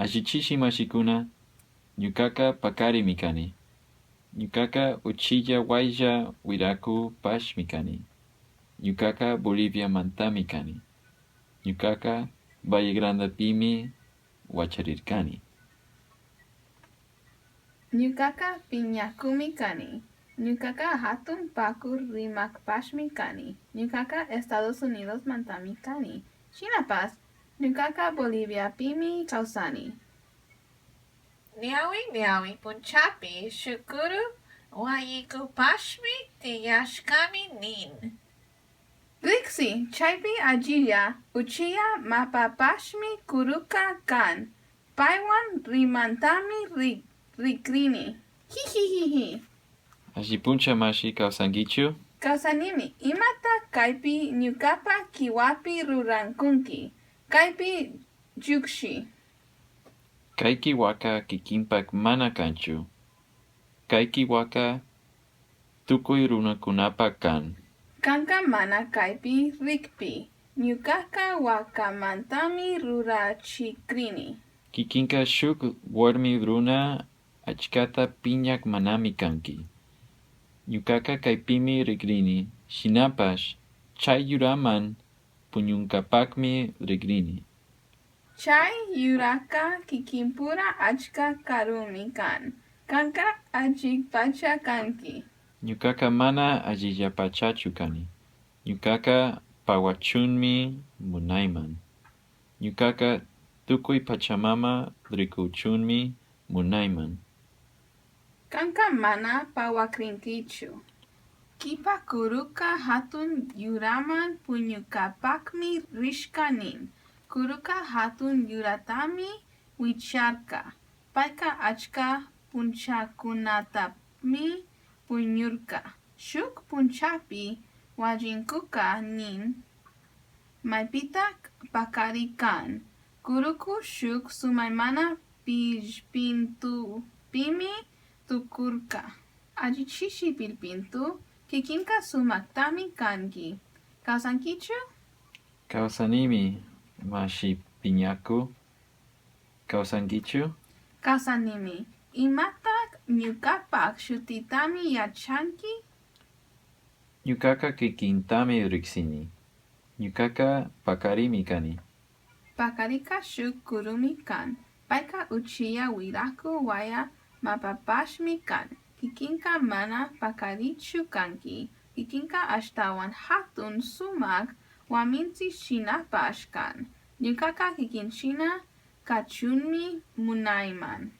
Alli chishi mashikuna, ñukaka Pakarimi kani. Ñukaka uchilla waylla wirakupashmi kani. Ñukaka Boliviamantami kani. Ñukaka Vallegrandepimi huacharirkani. Ñukaka piñakumi kani. Ñukaka hatun paku rimakpashmi kani. Ñukaka Estados Unidosmantami kani. Shinapash ñukaka Boliviapimi kawsani. Ñawi ñawi punchapi shuk kuru wañikupashmi tiyashkami nin. Riksi chaypi allilla uchilla mapapashmi kuruka kan. Paywan rimantami rikrini. Jijijiji. Alli puncha mashi, kawsankichu? Kawsanimi. Imata kaypi ñukapa kiwapi rurankunki. Kaypi llukshi. Kay kiwaka kikinpak mana kanchu. Kay kiwaka tukuy runakunapak kan. Kanka mana kaypi rikpi, ñukaka wakamantami rurachikrini. Kikinka shuk warmi runa achkata piñak manami kanki. Ñukaka kaypimi rikrini, shinapash chay yuraman puñunkapakmi rikrini. Chay yuraka kikinpura achka karumi kan. Kanka allipacha kanki. Ñukaka mana allillapachachu kani. Ñukaka pawachunmi munayman. Ñukaka tukuy pachamama rikuchunmi munayman. Kanka mana pawakrinkichu. Kipa kuruka hatun yuraman puñunkapakmi rishka nin. Kuruka hatun yuratami wicharka. Payka achka punchakunatami puñurka. Shuk punchapi wallinkuka nin maypitak pakari kan. Kuruku shuk sumaymana pillpintupimi tukurka. Alli chishi pillpintu, kikinka sumaktami kanki. Kawsankichu? Kawsanimi mashi piñaku. Kawsankichu? Kawsanimi. Imatak ñukapak shutitami yachanki? Ñukaka kikintami riksini. Ñukaka Pakarimi kani. Pakarika shuk kurumi kan. Payka uchilla wiraku waya mapapashmi kan. Kikinka mana pakarichu kanki. Kikinka ashtawan hatun sumak wamintzi shinapash kan. Ñukaka kikinshina kachunmi munayman.